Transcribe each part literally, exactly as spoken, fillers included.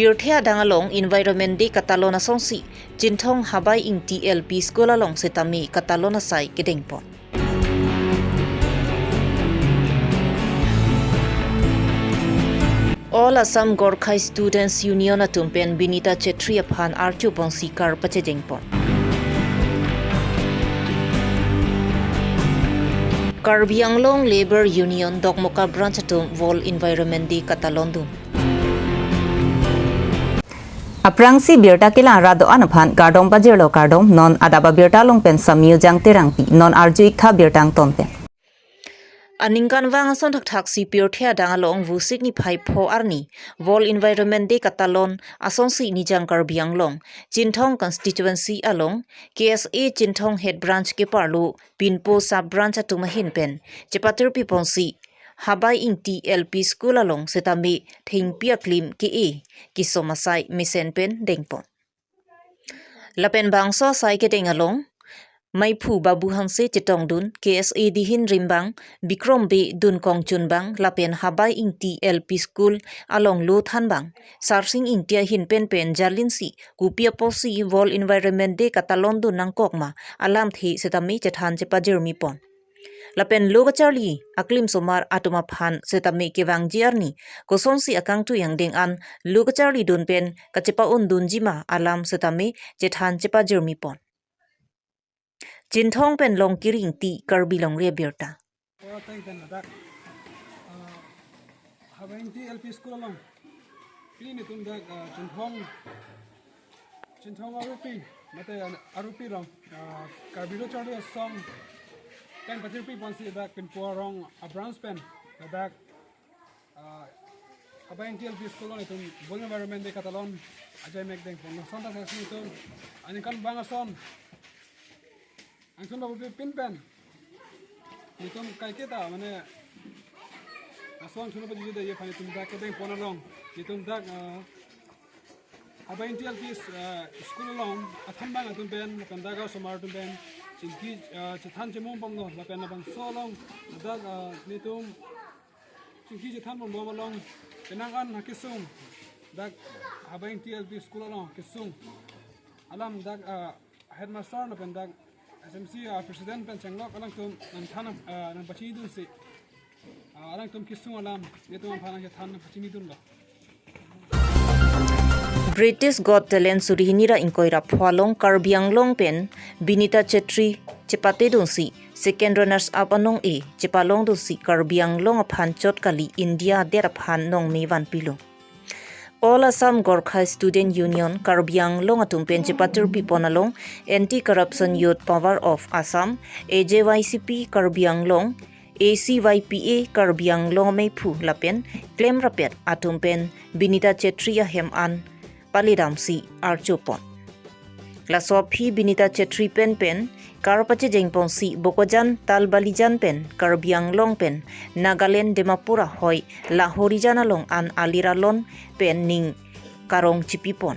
Pirthe adang along Environment Day katalon asonsi Chinthong Habai Ingti L P School along setame katalon asai kedengpon. All Assam Gorkha Students Union atum pen Binita Chetri aphan arjuponsi kar pachejengpon. Karbi Anglong Labour Union Dokmoka Branch atum World Environment Day katalondun. Aphrangsi birta kelang rat do-an aphan kardom pajirlo, kardom. Non adap abirta along pen Samyu Jangterangpi, non arju-ik tha birta angton pen. Aningkanvang ason thakthaksi pirthe adang along Vosik niphai pho arni World Environment Day katalon asonsi Nijang Karbi Anglong Chinthong Constituency along K S A Chinthong Head Branch keparlo pinpo Sub Branch atum ahin pen chepatirpiponsi Habai Ingti L P School along setame thengpi aklim ke-e kesom asai mesen pen dengpon. Lapen bangso asai kedeng along Maiphu Babu Hanse chetongdun, K S A dihin rimbang Bikrom Bey dunkong chunbang lapen Habai Ingti L P School along lo thanbang Sarsing Ingti ahin pen pen jalinsi kopi apotsi World Environment Day katalondun nangkok ma alamthe setame chethan chepajirmipon. Lapen lo kacharli aklim osomar atum aphan setame kevangji arni kosonsi akangtui angdeng an lo kacharlidun pen kachepa-undunji ma alam setame chethan chepajirmipon. Chinthong pen Longkiri Ingti, Karbi Longri Abirta. Ora teng pen ladak, ah, Habai Ingti L P School along pini netum dak, ah, Chinthong, Chinthong Arupi, mate Arupi rong, ah, Karbi Lo Charli Asong pen patirpiponsi dak pinpo arong a-branch pen ladak, ah, Habai Ingti L P School along itum World Environment Day katalon ajai mek dengpon. Lason ta sasi itum aningkanvang ason angthun babu pin pen itum kaiketa mane ason angthun babu jiji da ye aphan itum dak kedengpon along itum dak, ah, Habai Ingti L P, ah, School along athanbang atum pen, lapen dak osomar atum pen chingki, ah, chethan chemum bomlo, lapen labangso along dak, ah, netum chingki chethan bomlo along penang an hakesung dak Habai Ingti L P School along kesung alam dak, ah, headmaster lapen dak S M C, ah, president pen chenglok alangtum nangthan, ah, nangpachinidunsi, ah, alangtum kesung alam netum aphan nangchethan nangpachinidunlo. British Got Talent suri hini ra ingkoi ra pho along Karbi Anglong pen Binita Chetri chepatedunsi second runners up anong-e chepalongdunsi Karbi Anglong aphan chot kali India adet aphan nongme vanpilo. All Assam Gorkha Student Union Karbi Anglong atum pen chepatirpipon along Anti Corruption Youth Power of Assam, A J Y C P Karbi Anglong, A C Y P A Karbi Anglong ameiphu lapen klemrapet atum pen Binita Chetri ahem an palidamsi arjupon. Laso aphi Binita Chetri pen pen kar pachejengponsi Bokojan Talbalijan pen Karbi Anglong pen Nagaland Dimapur ahoi Lahorijan along an alir alon pen ning karong chipipon.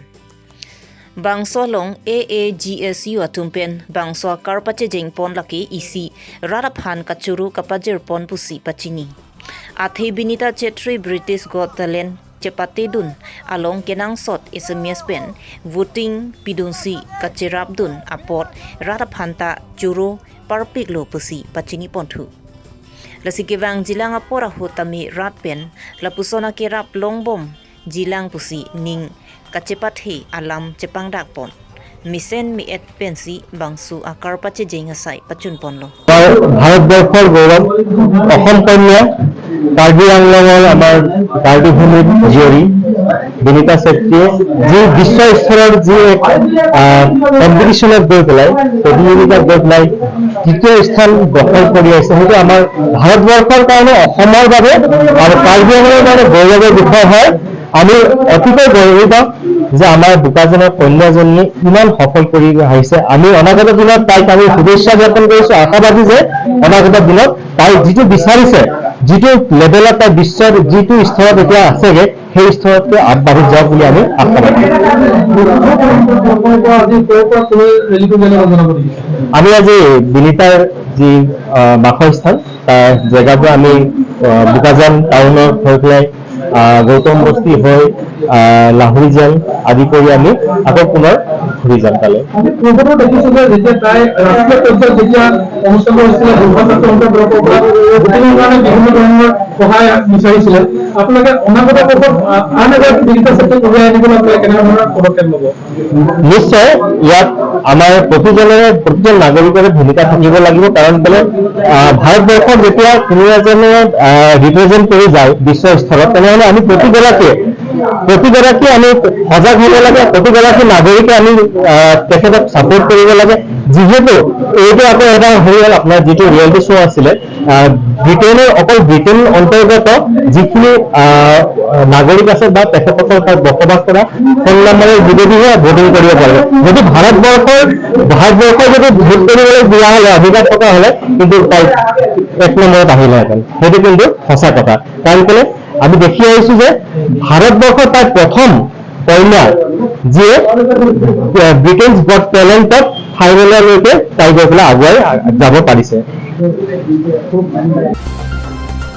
Bangso along A A G S U atum pen bangso akar pachejengpon lake isi rat aphan kachoro kapajirpon pusi pachini. Athe Binita Chetri British Got Talent chepatedun along kenangsot S M S pen voting pidunsi kacherapdun apot rat aphan ta choro parpiklo pusi pachiniponthu. Lasi kevangjilang apor ahut tame rat pen lapuson akerap longbomjilang pusi ning kachepathe alam chepangdakpon. Mesen me-et pensi bangso akar pachejeng asai pachunponlo. ভাৰতবৰ্ষৰ গৌৰৱ অসম কন্যা, কাৰ্বি আংলঙৰ আমাৰ কাৰ্বি ভূমিৰ জীয়ৰী বিনীতা চেত্ৰীয়ে যি বিশ্ব স্তৰৰ যি এক, আহ, কম্পিটিশ্যনত গৈ পেলাই, প্ৰতিযোগিতাত গৈ পেলাই তৃতীয় স্থান দখল কৰি আছে, সেইটো আমাৰ ভাৰতবৰ্ষৰ কাৰণে, অসমৰ বাবে আৰু কাৰ্বি আংলঙৰ কাৰণে গৌৰৱৰ বিষয় হয়। আমি অতিকৈ গৌৰৱান্বিত যে আমাৰ বোকাজানৰ কন্যাজনীয়ে ইমান সফল কৰি আহিছে। আমি অনাগত দিনত তাইক আমি শুভেচ্ছা জ্ঞাপন কৰিছো, আশাবাদী যে অনাগত দিনত তাই যিটো বিচাৰিছে, যিটো লেভেলত তাই বিশ্বৰ যিটো স্তৰত এতিয়া আছেগে, সেই স্তৰতকৈ আগবাঢ়ি যাওক বুলি আমি আশাবাদী। আজি ক'ৰ পৰা কোনে ৰেলীটো বেলেগ জনাব নেকি? আমি আজি বিনীতাৰ যি, আহ, বাসস্থান, তাৰ জেগাৰ পৰা আমি, আহ, বোকাজান টাউনৰ হৈ পেলাই, আহ, গৌতম বস্তি হৈ আহ, লাহৰি যাম আদি কৰি আমি আকৌ পুনৰ ঘূৰি যাম তালৈ। আমি পূৰ্বতেও দেখিছো যে যেতিয়া তাই ৰাষ্ট্ৰীয় পৰ্যায়ত যেতিয়া অনুষ্ঠানটো হৈছিলে, দুশ ছাত্ৰ সন্থাৰ তৰফৰ পৰা ভোটিঙৰ কাৰণে বিভিন্ন ধৰণৰ সহায় বিচাৰিছিলে। আপোনালোকে অনাগত বৰ্ষত, আহ, আন এগৰাকী বিনীতা চেত্ৰীক উলিয়াই আনিবলৈ আপোনালোকে কেনেধৰণৰ পদক্ষেপ ল'ব? নিশ্চয়, ইয়াত আমাৰ প্ৰতিজনৰে, প্ৰতিজন নাগৰিকৰে ভূমিকা থাকিব লাগিব। কাৰণ কেলে, আহ, ভাৰতবৰ্ষত যেতিয়া কোনো এজনে, আহ, ৰিপ্ৰেজেণ্ট কৰি যায় বিশ্ব স্তৰত, তেনেহ'লে আমি প্ৰতিগৰাকীয়ে, প্ৰতিগৰাকীয়ে আমি সজাগ হ'ব লাগে, প্ৰতিগৰাকী নাগৰিকে আমি, আহ, তেখেতক ছাপোৰ্ট কৰিব লাগে। যিহেতু এইটো আকৌ এটা হৈ গ'ল, আপোনাৰ যিটো ৰিয়েলিটি শ্ব' আছিলে, আহ, ব্ৰিটেইনৰ, অকল ব্ৰিটেইন অন্তৰ্গত যিখিনি, আহ, নাগৰিক আছে বা তেখেতসকল তাত বসবাস কৰা, ফোন নম্বৰে যোগেদিহে ভোটিং কৰিব পাৰে। যদি ভাৰতবৰ্ষৰ, ভাৰতবৰ্ষই যদি ভোট কৰিবলৈ দিয়া হ'লে, অধিকাৰ থকা হ'লে, কিন্তু তাই এক নম্বৰত আহিলেহেঁতেন। সেইটো কিন্তু সঁচা কথা। কাৰণ কেলে, আমি দেখি আহিছো যে ভাৰতবৰ্ষৰ তাই প্ৰথম কন্যা, যিয়ে, আহ, ব্ৰিটেইনছ গট টেলেণ্টত ফাইনেললৈকে তাই গৈ পেলাই আগুৱাই যাব পাৰিছে।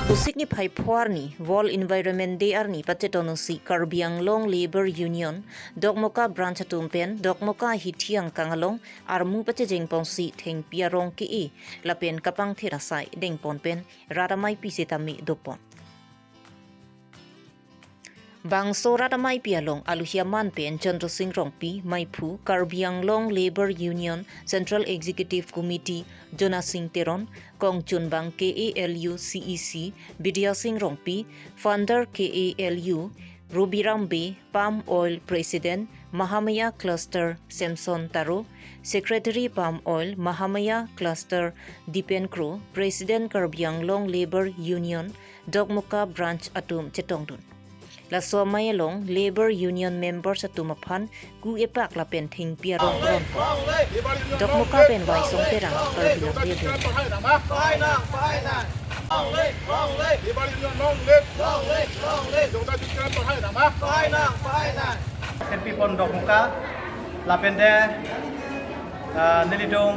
Pusik niphai pho arni World Environment Day arni pachetongdunsi Karbi Anglong Labour Union Dokmoka Branch atum pen Dokmoka hithi angkang along armu pachejeng ponsi thengpi arong ke-e lapen kapangthir asai dengpon pen rat amaipi setame dopon. Bangso rat amaipi along aluhi aman pen Chandra Sing Rongpi, Maiphu, Karbi Anglong Labour Union Central Executive Committee, Jona Sing Teron, Kongchunbang K A L U C E C, Bidya Sing Rongpi, Founder K A L U, Rubiram Bey, Palm Oil President, Mahamaya Cluster, Samson Taro, Secretary Palm Oil, Mahamaya Cluster, Dipen Kro, President Karbi Anglong Labour Union, Dokmoka Branch atum chetongdun. Laso amei along Labour Union members atum aphan ku epak lapen thengpi arong ronpon. Dokmoka pen Waisong Terang, Karbi Anglong Radio. Thengpi pon Dokmoka, lapente, ah, nelitum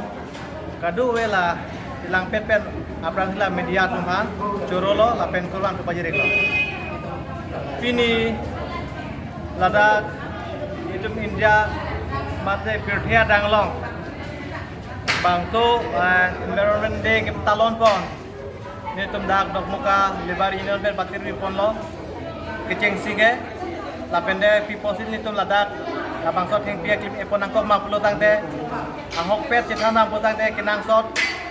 kadokave la langpet pen aphrang la media atum aphan chorolo lapen kurvangthu pajir-iklo. Pini ladak itum India mate pirthe adang along bangso, ah, Environment Day kepatalon pon nelitum dak Dokmoka Labour Union pen patirpi ponlo kechengsi ke, lapente pi apotsi nelitum ladak labangso thengpi aklim epon nangkok ma pulo tangte, ahokpet chethan nangpo tangte kenangsot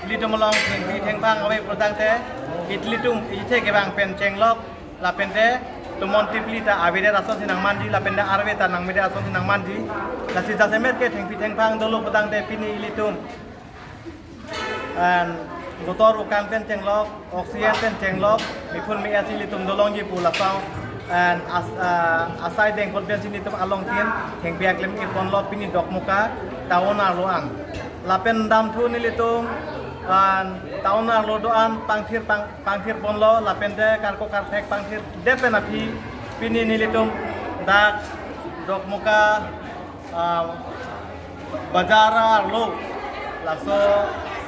ilitum along thengpi thengphang ave pulo tangte, ilitum ithe kevang pen chenglok, lapente tomon tipli ta avedet asonsi nangmanji, lapente arve ta nangmedet asonsi nangmanji. Lasi jasemet ke thengpi thengphang dolo pulo tangte pini ilitum an gotor ukang pen chenglok, oxygen pen chenglok, miphun me-et si ilitum dolongji pu laso an as-, ah, asai dengpon pensi nelitum along tin thengpi aklim eponlo pini Dokmoka town arlo an. Lapen damthu nelitum an town arlo do-an pangthir pang-, pangthir ponlo, lapente karkok karthek pangthir det pen aphi pini nelitum dak Dokmoka, ah, bazar arlo, laso,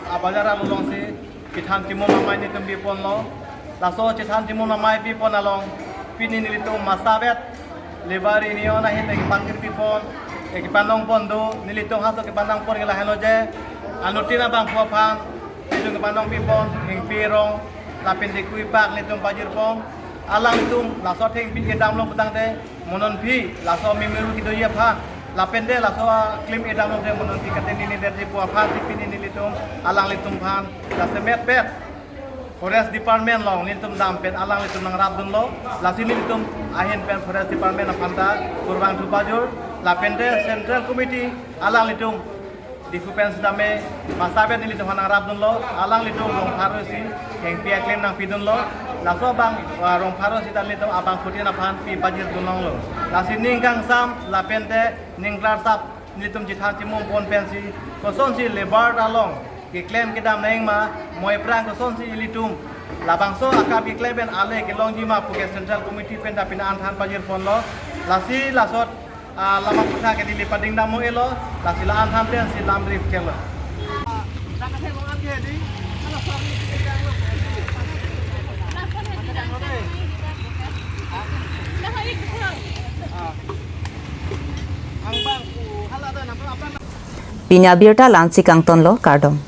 ah, bazar arlo alongsi chethan chimum amei nelitum piponlo. Laso chethan chimum amei pipon along pini nelitum masavet Labour Union ahin ekipan kirpipon, ekipan nangpon do, nelitum haso kipan nangpon ke lahenlo je, anuttin abangphu aphan nelitum kipan nangpipon, thengpi arong, lapente ku epak nelitum pajirpon. Alanglitum laso thengpi kedamlo putangte, mo non aphi laso memory kedoji aphan, lapente laso aklim edamlo te mo non aphi kateni ni derji pu aphansi pini nelitum alanglitum aphan jasemet pet Forest Department along nelitum dam pen alanglitum nangrapdunlo, lasi nelitum ahin pen Forest Department aphan ta kurvangthu pajor, lapente Central Committee alanglitum Diphu pen sitame masavet nelitum aphan nangrapdunlo, alanglitum rong pharo isi thengpi aklim nangpidunlo, laso abang, ah, rong pharo isi ta nelitum abangphutin aphan pi pajirdunlonglo. Lasi ning kangsam lapente ning klarsap nelitum chethan chimum pon pensi, kosonsi labour along keklem kedam nangma, mo aphrang kosonsi ilitum labangso akam keklem pen ale kelongji ma puke Central Committee pen ta pini an than pajirponlo. Lasi laso ah, lama kutha ke neli pading dam mo elo, lasi la-an than pensi lam rip chelo. Ah, dak ke mo an ke di. Ala sorry, kita lo. Kita lo deh. Ah, Pini abirta la-ansi kangtonlo, kardom.